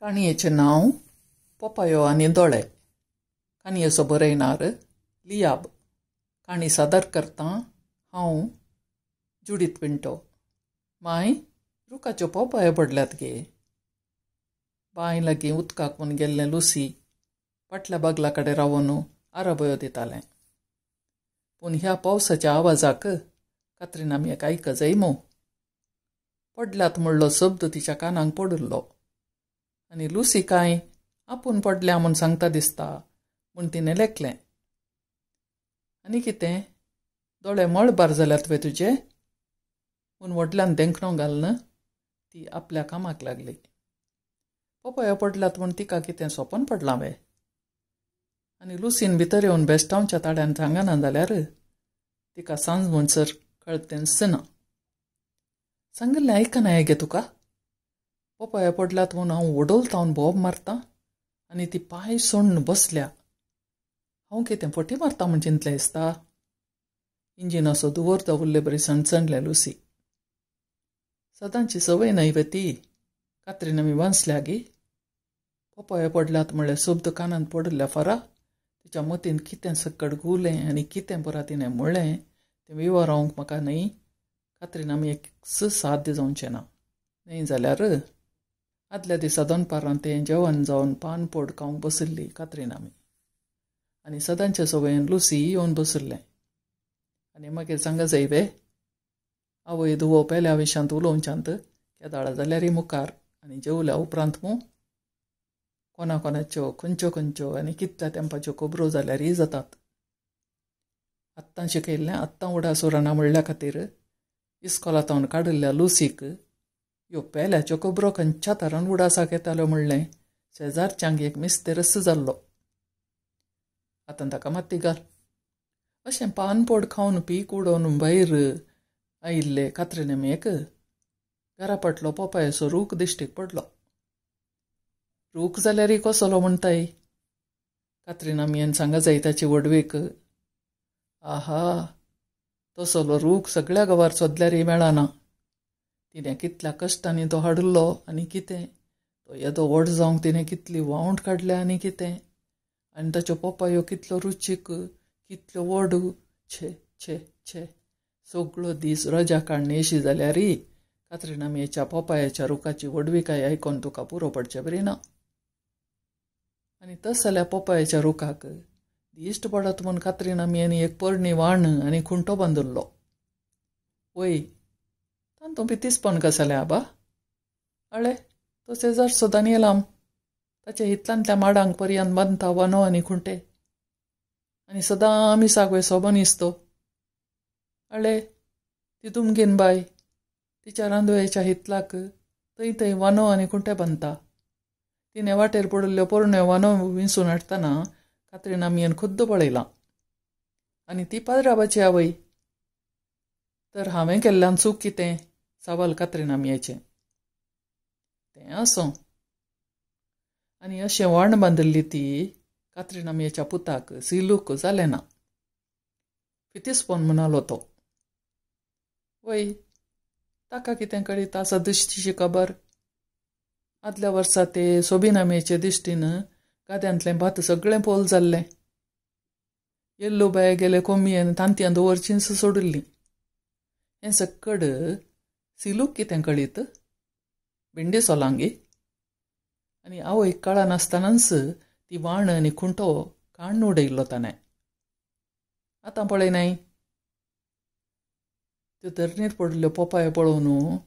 काणयेचें नांव पोपायो आनी दोळे. काणयेचो बरयणार लियाब. काणी सादर करता हांव जुडीत पिंटो. माय रुखाच्यो पोपायो पडल्यात गे. बांय लागीं उदकाक म्हूण गेल्लें लुसी फाटल्या बागला कडेन रावन आराबयो दितालें. पूण ह्या पावसाच्या आवाजाक कात्रिना आमी आयकजय मू. पडल्यात म्हणलो शब्द तिच्या कानांक पडिल्लो आनी लुसी कांय आपूण पडल्या म्हूण सांगता दिसता म्हूण तिणें लेखलें. आनी कितें दोळे मळबार जाल्यात वे तुजे म्हूण व्हडल्यान देंखणो घालून ती आपल्या कामाक लागली. पोपायो पडल्यात म्हूण तिका कितें सोंपन पडलां वे? आनी लुसीन भितर येवन बेस्टांवच्या ताड्यान सांगना जाल्यार तिका सांज म्हणसर कळतेंच ना. सांगिल्लें आयकना गे तुका? पोपायो पडल्यात म्हूण हांव वडोल तावन बोब मारता आनी ती पांय सोडून बसल्या. हांव कितें फटी मारता म्हूण चिंतलें दिसता? इंजिनाचो दुवर दवरले बरी सणसणलें लुसी. सदांची संवय न्हय वे ती? कात्रीन आमी वांचल्या गी? पोपायो पडल्यात म्हणलें शब्द कानांत पडिल्ल्या फारा तिच्या मतीन कितें सक्कड घुवलें आनी कितें परा तिणें म्हणलें तें विवरावंक म्हाका न्हय कात्रीन आमी एक साध्य जावचें ना. न्हय जाल्यार आदल्या दिसा दनपारां तें जेवण जावन पान पोड खावंक बशिल्ली कात्रीन आमी आनी सदांचे संवयेन लुसी येवन बशिल्लें. आनी मागीर सांगा जाय वे आवय धुवो पेल्या विशांत उलोवच्यांत केदाळा जाल्यारय मुखार आनी जेवल्या उपरांत मू कोणा कोणाच्यो खंयच्यो खंयच्यो आनी कितल्या तेंपाच्यो खबरो जाल्यारय जातात. आत्तां शिकयल्लें आत्तां उडास उरना म्हणल्या खातीर इस्कोलांत काडिल्ल्या लुसीक ह्यो पेल्याच्यो खबरो खंयच्या तरान उडासाक येताल्यो म्हणलें शेजारच्यांक एक मिस्तेरस जाल्लो. आतां ताका मात्ती घाल. अशें पानपोड खावन पीक उडोवन भायर आयिल्ले कात्रिनेमेक घरा फाटलो पोपायेचो रूख दिश्टीक पडलो. रूख जाल्यारय कसलो म्हणटाय? कात्रिनामयेन सांगा जाय ताची व्हडवीक. आहा, तसलो रूख सगळ्या गांवार सोदल्यारय मेळना. तिणें कितल्या कश्टांनी तो हाडिल्लो आनी कितें तो येदो व्हड जावंक तिणें कितली वावंट काडल्या आनी कितें आनी ताच्यो पोपायो कितल्यो रुचीक कितल्यो व्हड. छे छे छे, सगळो दीस रजा काडणी अशी जाल्यारय कात्रिनामयेच्या पोपायेच्या रुखाची व्हडविकाय आयकून तुका पुरो पडचे बरी ना. आनी तस जाल्यार पोपायेच्या रुखाक दिश्ट पडत म्हूण कात्रिनामयेन एक पोरणी वाण आनी खुंटो बांदिल्लो. वय तातूंत पितीसपण कशें आबा? अळे तो शेजारचो दानियेलाम ताच्या हितलांतल्या माडांक पर्यंत बांदता वानो आनी खुंटे आनी सदां आमी सागवे सोबन दिसतो. अळे ती तुमगेन बाय तिच्या रांदोळेच्या हितलाक थंय थंय वानो आनी खुंटे बांदता. तिणें वाटेर पडिल्ल्यो पोरण्यो वानो विंचून हाडटना कात्रिनामयेन खुद्द पळयलां. आनी ती पाद्राबाची आवय. तर हांवें केल्ल्यान चूक कितें? सवाल कात्रिनामयेचें. तें आसूं. आनी अशें वाण बांदिल्ली ती कात्रिनामयेच्या पुताक सिलूक जालें ना. फितीसपोन म्हणालो तो. वय ताका कितें कळीत आसा दिश्टीची खबर? आदल्या वर्सा ते सोबिनामयेचे दिश्टीन गाद्यांतलें भात सगळें पोल जाल्लें. येल्लो बाये गेले कोंबयेन तांतयां दवरचींच सोडिल्लीं. हें सक्कड सिलूक कितें कळीत? भिंडी सोलांगी. आनी आवयक कळनासतनाच ती वाण आनी खुंटो काण्ण उडयल्लो ताणें. आतां पळय न्हय त्यो धरणीर पडिल्ल्यो पोपायो पळोवन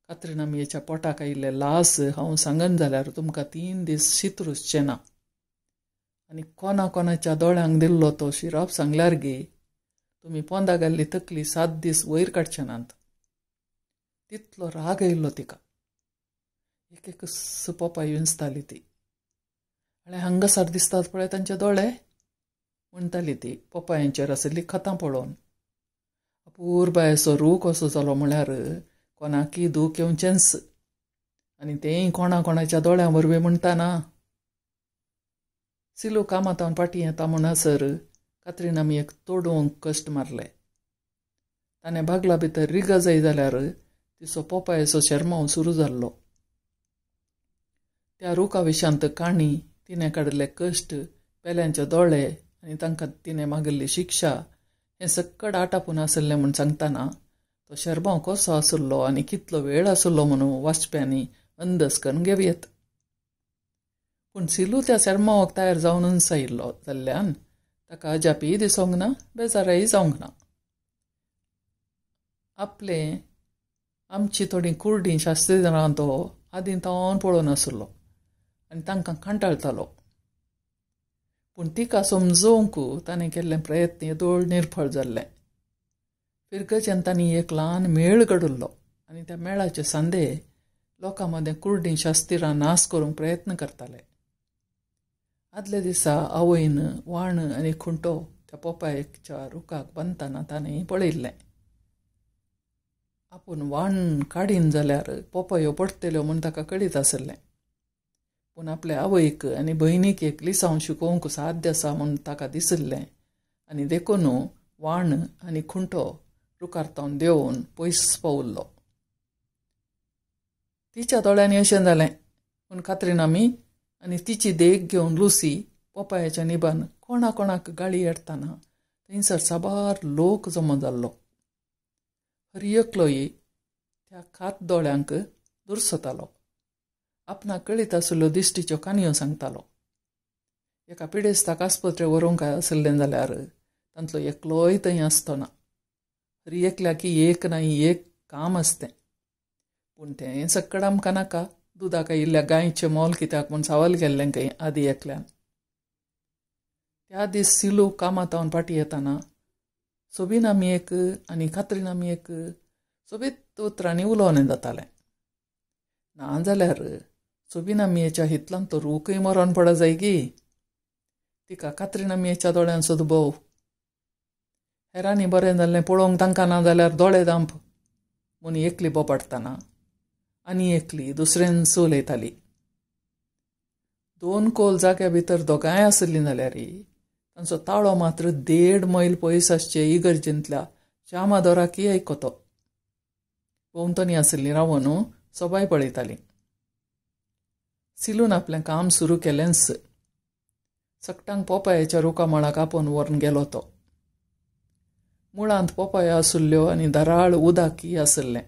कात्रिनामयेच्या पोटाक आयिल्ले लास हांव सांगन जाल्यार तुमकां 3 दीस शीत रुचचें ना. आनी कोणा कोणाच्या दोळ्यांक दिल्लो तो शिराप सांगल्यार गे तुमी पोंदा घाल्ली तकली 7 दीस वयर काडचे नात. तितलो राग आयिल्लो तिका. एक एक पोपाय विंचताली ती. आनी हांगासर दिसतात पळय तांचे दोळे म्हणटाली ती पोपायांचेर आशिल्ली खतां पळोवन. अपुरबायेचो रूख असो जालो म्हळ्यार कोणाकय दूख येवचेंच. आनी तेंय कोणा कोणाच्या दोळ्यां वरवीं म्हणटा ना. सिलू कामांत फाटीं येता म्हणसर कात्रिनामयेक तोडूंक कश्ट मारले. ताणें बागला भितर रिगा जाय जाल्यार तिचो पोपायेचो शेरमांव सुरू जाल्लो. त्या रुखा विशांत काणी, तिणें काडिल्ले कश्ट, पेल्यांचे दोळे आनी तांकां तिणें मागिल्ली शिक्षा हें सक्कड आटापून आशिल्लें म्हूण सांगतना तो शेरमांव कसो आशिल्लो आनी कितलो वेळ आशिल्लो म्हणून वाचप्यांनी अंदाज करून घेवयेत. पूण सिलू त्या शेरमांवाक तयार जावनच आयिल्लो जाल्ल्यान ताका अजापीय दिसूंक ना, बेजारय जावंक ना. आपले आमची थोडीं कुर्डीं शास्त्रीजनां तो आदीं तावन पळोवन आशिल्लो आनी तांकां कांटाळटालो. पूण तिका समजोवंक ताणें केल्ले प्रयत्न येदोळ निर्फळ जाल्ले. फिरगजेन तांणी एक ल्हान मेळ घडयल्लो आनी त्या मेळाचे सांदे लोकां मदें कुर्डीं शास्तिरां नाश करूंक प्रयत्न करताले. आदल्या दिसा आवयन वाण आनी खुंटो त्या पोपायेच्या रुखाक बांदतना ताणें पळयल्लें. आपूण वाण काडीन जाल्यार पोपायो पडटल्यो म्हूण ताका कळीत आशिल्लें. पूण आपल्या आवयक आनी भयणीक एक लिसांव शिकोवंक साध्य आसा म्हूण ताका दिशिल्लें आनी देखून वाण आनी खुंटो रुखार तावन देंवोवन पयस पावल्लो. तिच्या दोळ्यांनी अशें जालें पूण कात्रीन आमी आनी तिची देख घेवन लुसी पोपायाच्या निबान कोणा कोणाक गाळी येडटना थंयसर साबार लोक जमो जाल्लो. हर एकलोय त्या खात दोळ्यांक दुरसतालो. आपणाक कळीत आशिल्ल्यो दिश्टीच्यो काणयो सांगतालो. एका पिडेस्ताक आस्पत्रे व्हरूंक आशिल्लें जाल्यार तांतलो एकलोय थंय आसतो ना. हर एकल्याक एक ना एक काम आसतें. पूण तें सक्कड आमकां नाका, दुदाक आयिल्ल्या गायचें मोल कित्याक म्हूण सावल गेल्लें खंय आदी एकल्यान. त्या दीस सिलू कामातावन फाटीं येतना सोबीन आमी एक आनी कात्रीन आमी एक सोबीत उतरांनी उलोवणें जातालें. ना जाल्यार सोबीन आमयेच्या हितलान तो रूखय मरोन पड जाय गी. तिका कात्रीन आमयेच्या दोळ्यान सुद्दां भोव. हेरांनी बरें जाल्लें पळोवंक तांकां ना जाल्यार दोळे दांप म्हूण एकली बोबाडटना आनी एकली दुसऱ्यान उलयताली. 2 कोल जाग्या भितर दोगांय आशिल्लीं जाल्यार तांचो ताळो मात्र 1.5 मैल पयस आसचे इगर्जेंतल्या श्यामादोराकय आयकतो. भोंवतणी आशिल्लीं रावन सबाय पळयतालीं. सिलून आपलें काम सुरू केलेंच. सगटांक पोपायेच्या रुखा मळाक आपोवन व्हरून गेलो तो. मुळांत पोपायो आशिल्ल्यो आनी धाराळ उदकय आशिल्लें.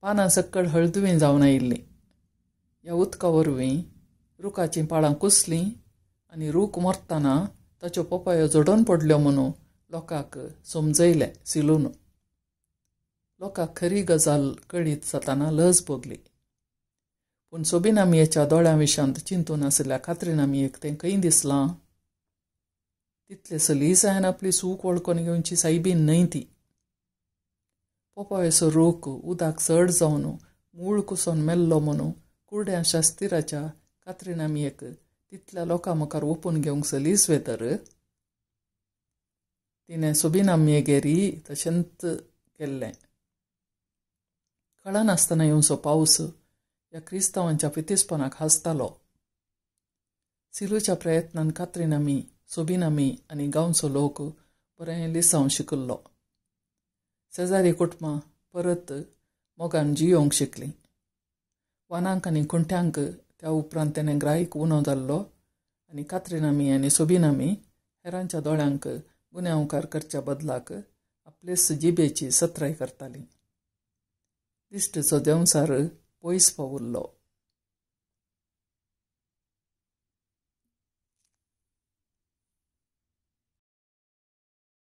पानां सक्कड हळदुवीं जावन आयिल्लीं. ह्या उदका वरवीं रुखाचीं पाळां कुसलीं आनी रूख मरतना ताच्यो पोपायो झडोवन पडल्यो म्हणून लोकांक समजयलें सिलून. लोकांक खरी गजाल कळीत जातना लज भोगली. पूण सोबीन आमयेच्या दोळ्यां विशांत चिंतून आशिल्ल्या कात्रीन आमयेक तें खंय दिसलां? तितले सलीसायन आपली सूख वळखून घेवची सायबीन न्हय ती. पोपायेचो रूख उदक चड जावन मूळ कुसोन मेल्लो म्हणून कुर्ड्या शास्तिराच्या कात्रीन आमयेक तितल्या लोकां मुखार ओपून घेवंक सलीस वे तर? तिणें सोबीन आमयेगेरय तशेंच केल्लें. कळनासतना येवचो पावस ह्या क्रिस्तांवांच्या फितीसपणाक हांसतालो. सिलूच्या प्रयत्नान कात्रीन आमी, सोबीन आमी आनी गांवचो लोक बरें लिसांव शिकिल्लो. शेजारी कुटुंबां परत मोगान जियोवंक शिकलीं. वानांक आनी खुंट्यांक त्या उपरांत तेणें ग्राहीक उणो जाल्लो आनी कात्रीन आमी आनी सोबीन आमी हेरांच्या दोळ्यांक गुन्यांवकार करच्या बदलाक आपलेच जिबेची सत्राय करतालीं. दिश्टीचो देंवचार पयस पावुल्लो.